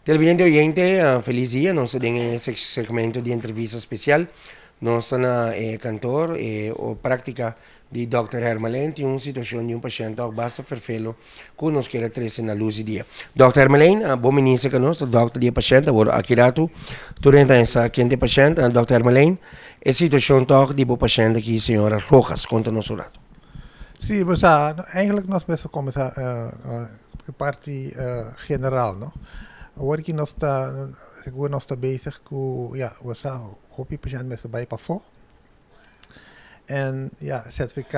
Televidente oyente, feliz dia. Nos ta den e segmento di entrevista special. Nos ta na e kantoor, e práctica di Dòkter Hermelijn. Tin un situacion di un pashent tok basta ferfelo cu nos kier a trece na luz di dia. Dòkter Hermelijn, bo minister cu nos ta dòkter di e pashent. Awor aki ratu tur hende ta sa ken ta e pashent. Dòkter Hermelijn, e situacion tok di bo pashent aki, señora Rojas, conta nos un ratu. Sí, bo sa, eigenlijk nos mester cuminsa e parti general, no. Awor ki nos ta, segun nos ta bezig cu, ya, bo sa, hopi pashent mester bay pafó. En, ya, ZVK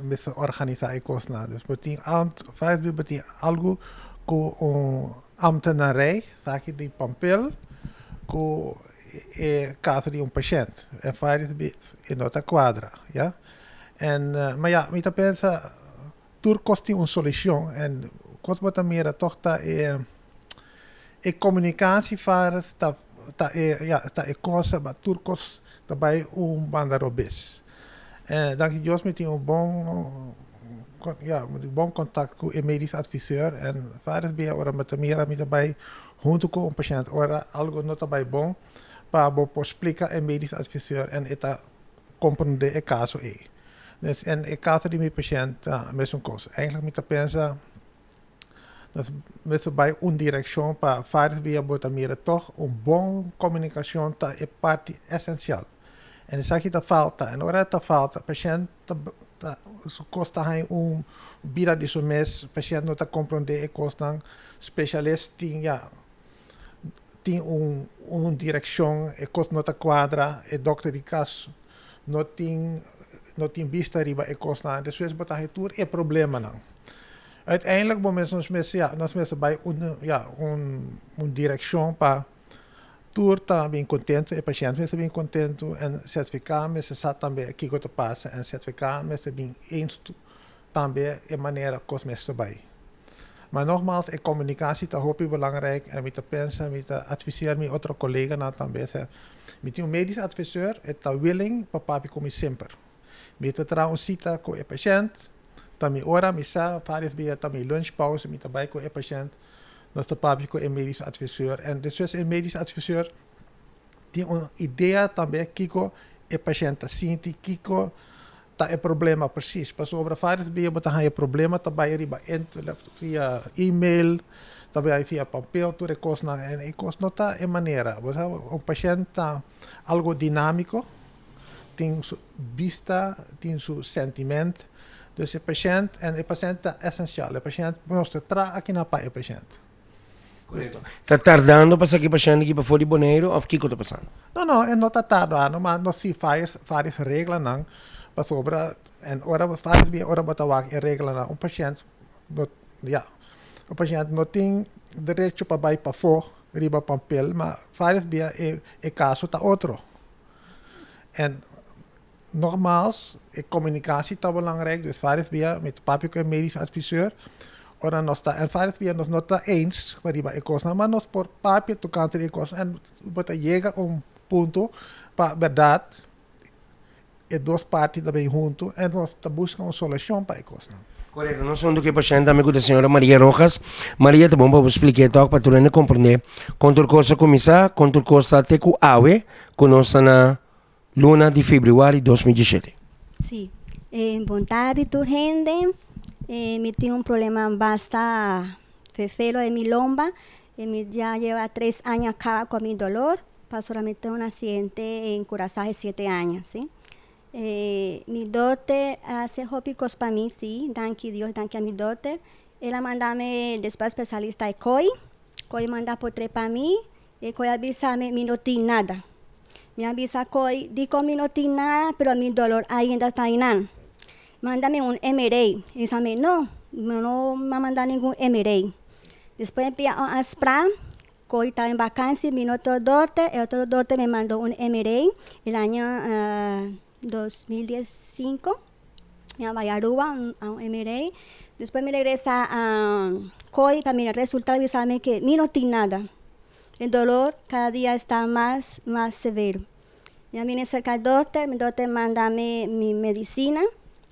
mester organisa e cosnan. Dus bo tin varios bes bo tin algo cu un ambtenarij, esaki di papel, cu e caso di un pashent. En varios bes e no ta cuadra, ya. En, ma ya, mi ta pensa tur cos tin un solucion en cos bo ta mira toch ta e e comunicatie varios ta ta e ya ta e cosa ma tur cos ta bay un banda robes. En danki Dios mi tin un bon ya un bon contact cu e medisch adviseur en varios bia ora mi ta mira mi ta bay hunto cu un pashent ora algo no ta bay bon pa bo por splica e medisch adviseur en e ta comprende e caso ey. Dus en e caso di mi pashent ta mesun cos. Eigenlijk mi ta pensa nos mester bay un direccion pa varios bia bo ta mira toch un bon comunicacion ta e parti esencial. En esaki ta falta en ora e ta falta pashent ta ta su cos ta haña un bida di su mes, pashent no ta comprende e cosnan, specialist tin ya tin un un direccion e cos no ta cuadra, e dokter di cas no tin no tin bista riba e cosnan, despues bo ta haña tur e problemanan. Uiteindelijk bo mes nos mester ya nos mester bay un ya un un direccion pa tur ta bin contento, e pashent mester bin contento en ZVK mester sa tambe kico ta pasa en ZVK mester bin eens tambe e manera cos mester bay. Ma nogmaals e comunicatie ta hopi belangrijk en mi ta pensa mi ta adviseer mi otro coleganan tambe sa mi tin un medisch adviseur e ta willing pa papia cu mi semper. Mi ta traha un cita cu e pashent ta mi ora mi sa varios bia ta mi lunch pauze mi ta bay cu e pashent nos ta papia cu e medisch adviseur en despues e medisch adviseur tin un idea tambe kico e pashent ta sinti kico ta e problema precies. Pasobra varios bia bo ta haña e problema ta bai riba internet via email, ta bai via papel, tur e kosnan. En e kos no ta e manera. Bo sa un pashent ta algo dinamico, tin su bista, tin su sentiment. Dus e pashent, en e pashent ta esencial. E pashent, nos ta traha akina pa e pashent. Correcto. Ta tardando pa saki pashent aki pafó di Boneiru of kiko ta pasando? No, no, e no ta tardando, ma nos tin varios, varios reglanan pasobra en ora varios bia ora bo ta wak e reglanan un pashent no, ya, un pashent no tin derecho pa bai pafó riba papel, ma varios bia e e kaso ta otro. En Nogmaals, e komunikashon ta belangrijk, dus varios bia mi ta papia ku e medisch adviseur, ora nos ta, en varios bia nos no ta eens riba e kosnan, ma nos por papia tokante di e kosnan en bo ta yega un punto pa bèrdat e dos parti ta bin huntu en nos ta buska un solushon pa e kosnan. Korekto, nos huntu ku e pashènt tambe ku ta señora Maria Rojas. Maria, ta bon pa bo spliká e tòg pa tur hende komprendé kon tur kos a kuminsá, kon tur kos ta te ku awe ku nos ta na Luna di febrüari 2017. Sí. Bon tardi tur hende. Mi tin un problema basta fefelo den mi lomba. Mi ya lleva 3 aña caba con mi dolor, pasobra mi tin un accidente en Curaçao hace 7 aña, sí. Mi dokter a haci hopi cos pa mi, sí, danki Dios, danki a mi dokter. El a mandami despues specialista e COI. COI manda portret pa mi, e COI a bisami mi no tin nada. Mi a bisa COI, dikon mi no tin nada, pero mi dolor ainda ta einan. Mandami un MRI. E bisa mi, no, mi no a manda ningun MRI. Despues mi pia un afspraak, COI ta en vakantie, mi otro dokter, e otro dokter me mandó un MRI el aña 2015. Mi a bai Aruba a un MRI. Despues mi regresa a COI pa mira resultado y bisa mi que mi no tin nada. E dolor cada dia está mas mas severo. Mi a bini cerca dokter, mi dokter manda mi mi medicina,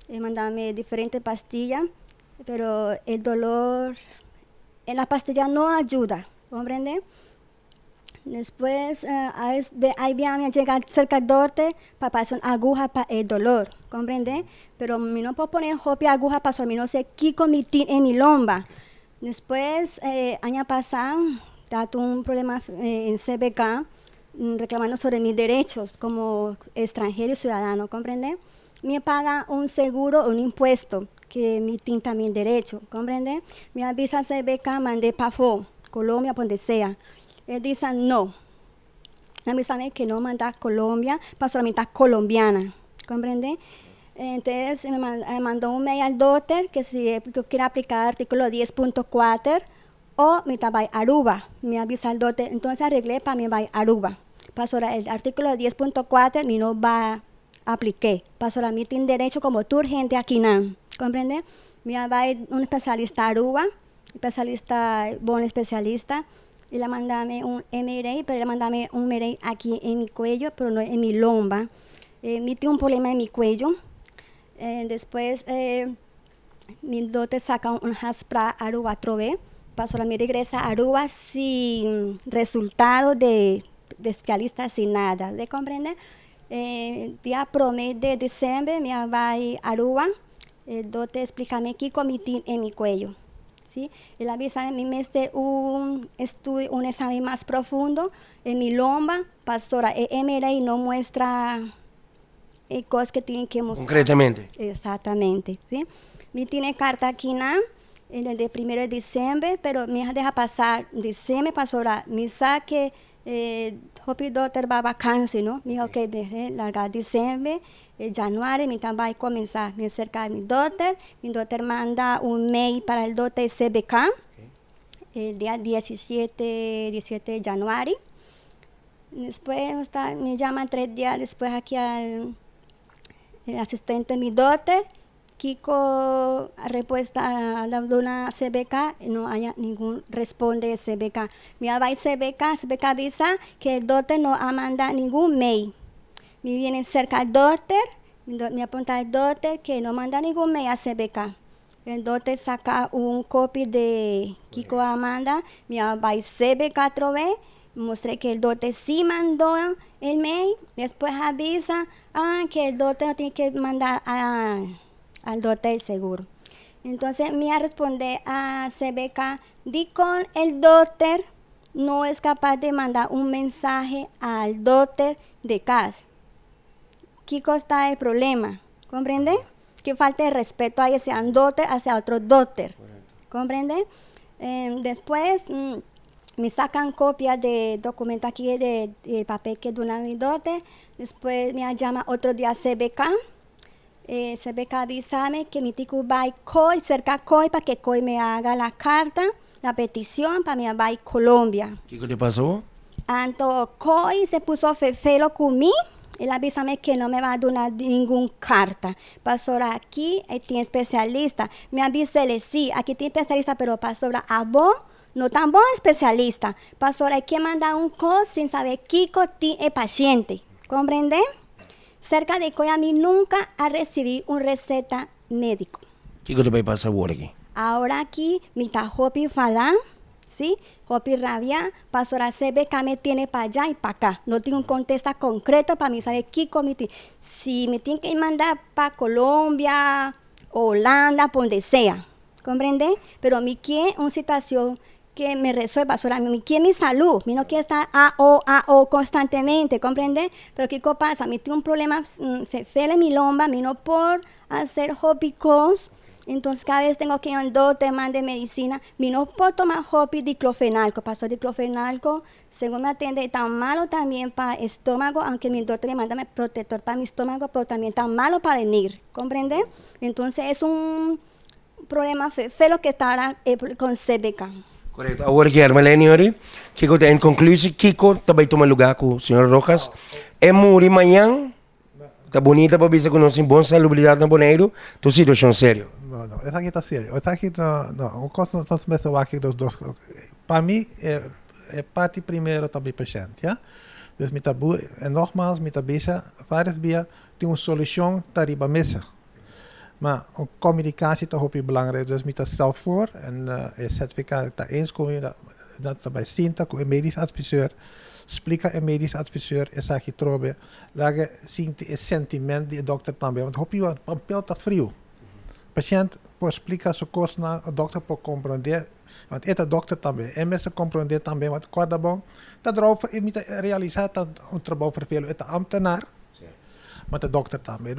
e manda mi diferente pastilla, pero e dolor, e la pastilla no ayuda. Comprende? Despues hay bia mi a yega cerca dokter pa pasa un aguha pa e dolor, comprende? Pero mi no por pone hopi aguha pasobra mi no se kico mi tin en mi lomba. Despues aña pasa ta un problema en CBK reclamando sobre mis derechos como extranhero y ciudadano, comprende? Mi a paga un seguro, un impuesto que mi tin también derecho, comprende? Mi a bisa CBK mande pafó, Colombia, donde sea. E dice no. A mi sabe que no manda Colombia, pasobra mi ta colombiana, comprende? Entonces me mandó un mail al doctor que si yo quiero aplicar artículo 10.4 o mi ta bay Aruba. Mi a bisa al doctor, entonces arreglé pa mi bay Aruba. Pasobra el artículo 10.4 mi no bay apliqué. Pasobra mi tin derecho como tur hende akinan, comprende? Mi a bay un especialista Aruba, especialista, bon especialista, y el a mandami un MRI, pero el a mandami un MRI aki en mi cuello, pero no en mi lomba. Mi tin un problema en mi cuello. Despues mi doctor saca un afspraak Aruba atrobe. Pasobra mi regresa Aruba sin resultado de especialista, sin nada. ¿De comprende? Dia 1 di december mi a bay Aruba. E doctor explicami kico mi tin en mi cuello. ¿Sí? El a bisa mi mester un estudio, un examen mas profundo en mi lomba, pasobra e MRI no muestra e cos cu tin cu mustra. Concretamente. Exactamente, ¿sí? Mi tin carta akinan, desde 1 di december, pero mi a deja pasa december, pasobra mi sa cu hopi doctor bay vakantie, no? Mi ok, deja larga december, januari, mi tambe cuminsa mi acerca mi doctor, mi doctor manda un mail pa e doctor CBK, el dia 17, 17 di januari. Despues mi yama 3 dia despues aki al asistente mi doctor, kico respuesta duna CBK, no hay ningún responde CBK. Mi a bay CBK, CBK bisa cu e doctor no a manda ningun mail. Mi viene cerca del doctor, mi a puntra al doctor cu no manda ningun mail a CBK. E doctor saca un copia di kico a manda, mi a bay CBK atrobe, mustra cu e doctor si manda e mail, despues avisa, ah, cu e doctor no tin cu manda al doctor el seguro. Entonces mi a responde a CBK, di con el doctor no es capaz de mandar un mensaje al doctor de casa. ¿Qué está el problema? ¿Comprende? Que falta de respeto hay hacia un doctor, hacia otro doctor. ¿Comprende? Después me sacan copia de documento aquí de papel que duna mi doctor. Después me llama otro día CBK. CBK avísame que mi tin cu bay COI, cerca COI, pa cu COI me haga la carta, la petición pa mi bay Colombia. ¿Qué te pasó? Anto COI se puso fefelo cu mi, el a avísame cu no me va a dar ninguna carta. Pasobra aki tin especialista. Mi a bis'e si, aki tin especialista, pero pasobra abo no tan bon especialista. Pasobra aki manda un cos sin saber kico tin e paciente. ¿Comprende? Cerca di COI ami nunca a recibi un receta medico. ¿Kico ta bay pasa awor aki? Awor aki mi ta hopi fada, ¿sí? Hopi rabia, pasobra CBK me tiene pa aya y pa aca. No tin un contesta concreto pa mi sabi kico mi tin. Si mi tin cu manda pa Colombia, Hulanda, pa unda sea. ¿Comprende? Pero mi kier un situacion cu me resuelva, solamente mi kier mi salud, mi no kier sta A, O, A, O constantemente, ¿comprende? Pero ¿kico pasa? Mi tin un problema feo den mi lomba, mi no por haci hopi cos, entonces cada vez tengo que ir al doctor, mande medicina, mi no por tuma hopi diclofenalco, pasobra diclofenalco, según me atiende, ta malo también pa estómago, aunque mi doctor me manda protector pa mi estómago, pero también ta malo pa venir, ¿comprende? Entonces es un problema feo lo que está ahora con CBK. Correcto. Awor cu Hermelene ori, kico ta en conclusie, kico ta bay tuma lugar cu señor Rojas? E muri mañan, ta bunita pa bisa cu nos tin bon salubridad na Boneiro, ta situacion serio. No, esaki ta serio. Esaki no, un cos nos mester aki dos dos. Pa mi, e parti primero ta mi patiënt, ja? Dus mi ta bu, en nogmaals, mi ta bisa, varios dia tin un solucion ta riba mesa. Maar un communicatie ta hopi belangrijk. Dus mi ta zelf voor en e certificaat ta eens cu mi. Nan ta bai sinta ku e medisch adviseur, splika e medisch adviseur esaki trobe, laga sinti e sentiment di e dokter tambe, want hopi wan papel ta friu. Pashent por splika su kosnan, e dokter por komprondé, want e ta dokter tambe, e mester komprondé tambe, want kòrda bon, ta drou e mi ta realisá ta un trabou fervelo, e ta ambtenaar, ma ta dokter tambe,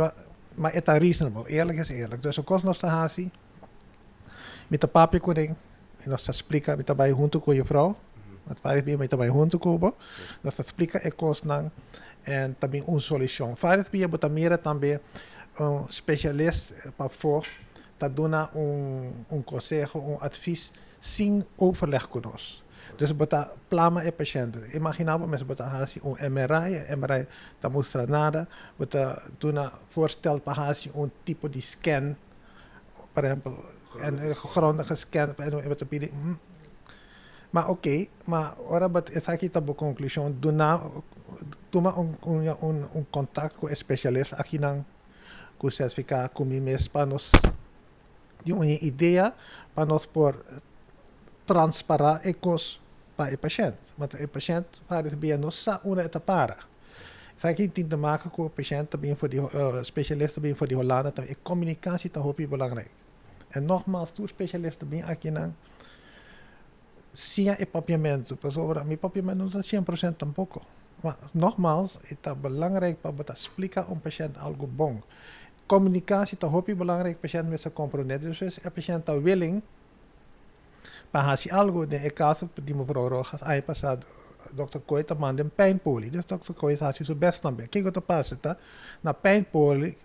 ma e ta reasonable, eerlijk is eerlijk. Dus e kos nos ta hasi, mi ta papia kuné. I nos ta splika, mi ta bai huntu ku jufrou, want varios bia mi ta bai huntu ku bo, nos ta splika e kosnan en ta bin un solushon. Varios bia bo ta mira tambe un spesialist pafó ta duna un un konseho, un advis sin overleg ku nos. Dus bo ta plama e pashènt. Imaginá bo mes bo ta hasi un MRI, e MRI ta mustra nada, bo ta duna voorstel pa hasi un tipo di scan. Por ehempel, en grondige scan en bo ta pidi, ma oké, ma ora bo esaki ta bo conclusion, duna, tuma un un un contact cu e specialist akinan cu certifica cu mi mes pa nos tin un idea pa nos por transpara e cos pa e pashent. Ma e pashent varios bia no sa unda e ta para. Esaki tin te maken ku e pashent ta bin for di specialist ta bin for di Holanda tambe. E komunikashon ta hopi belangrijk. En nogmaals tur specialist ta bin akinan siña e papiamentu pasobra mi papiamentu no ta sien por sent tampoko. Ma nogmaals e ta belangrijk pa bo ta splika un pashent algu bon. Komunikashon ta hopi belangrijk pashent mester komprende. Despues e pashent ta willing Pa hasi algu den e kaso di mevrouw Rojas aña pasá dòkter Kooi ta manda den pijnpoli. Dus dòkter Kooi ta hasi su bèst tambe. Kiko ta pasa ta na pijnpoli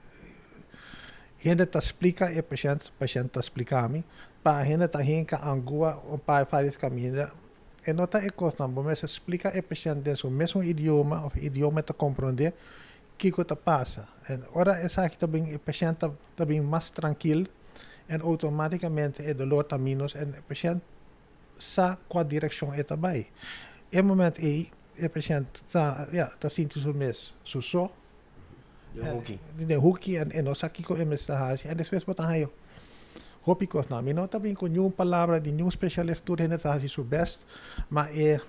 hende ta splika e pashènt, pashènt ta splika mi, pa hende ta hinka angua o pa varios kaminda. E no ta e kosnan, bo mester splika e pashènt den su mesun idioma òf e idioma e ta komprondé kiko ta pasa. En ora esaki ta bin e pashènt ta ta bin mas trankil en outomaticamente e dolor ta minos en e pashent sa cua direccion e ta bay. E moment ey e pashent ta ya ta sinti su mes su so Den hoeki. Den hoeki en e no sa kico e mester haci en despues bo ta haya hopi cosnan. Mi no ta bin cu niun palabra di niun specialist tur hende ta haci su best ma e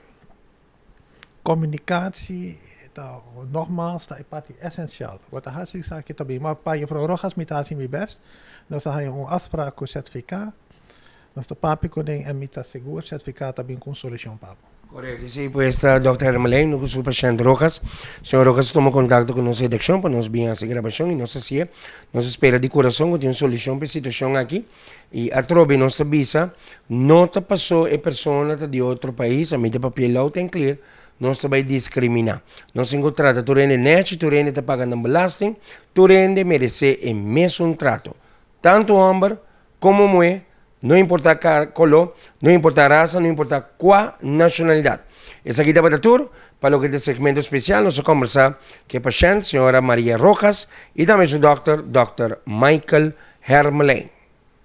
Communicatie ta nogmaals ta e parti esencial. Bo ta haci esaki ta bin. Ma pa Juffrouw Rojas mi ta haci mi best. Nos ta haña un afspraak cu ZVK. Nos ta papia cu den en mi ta segur ZVK ta bin cu un solucion pa bo. Correcto, esey pues ta Dòkter Hermelijn cu su pashent Rojas. Señor Rojas a tuma contacto cu nos redaccion pa nos bin haci grabacion y nos haci'e. Nos a spera di curason cu tin un solucion pa e situacion aki. I atrobe nos ta bisa, no ta paso e persona ta di otro pais, a mi ta papia loud and clear, nos ta bai discrimina. Nos tin cu trata tur hende nechi, tur hende ta paga nan belasting, tur hende merece e mesun trato. Tanto homber como muhe, no importa colo, no importa raza, no importa cua nacionalidad. Esaki tabata tur pa loke ta e segmento especial. Nos a combersa cu e pashent, señora Maria Rojas, y tambe su dokter, Dòkter Michael Hermelijn.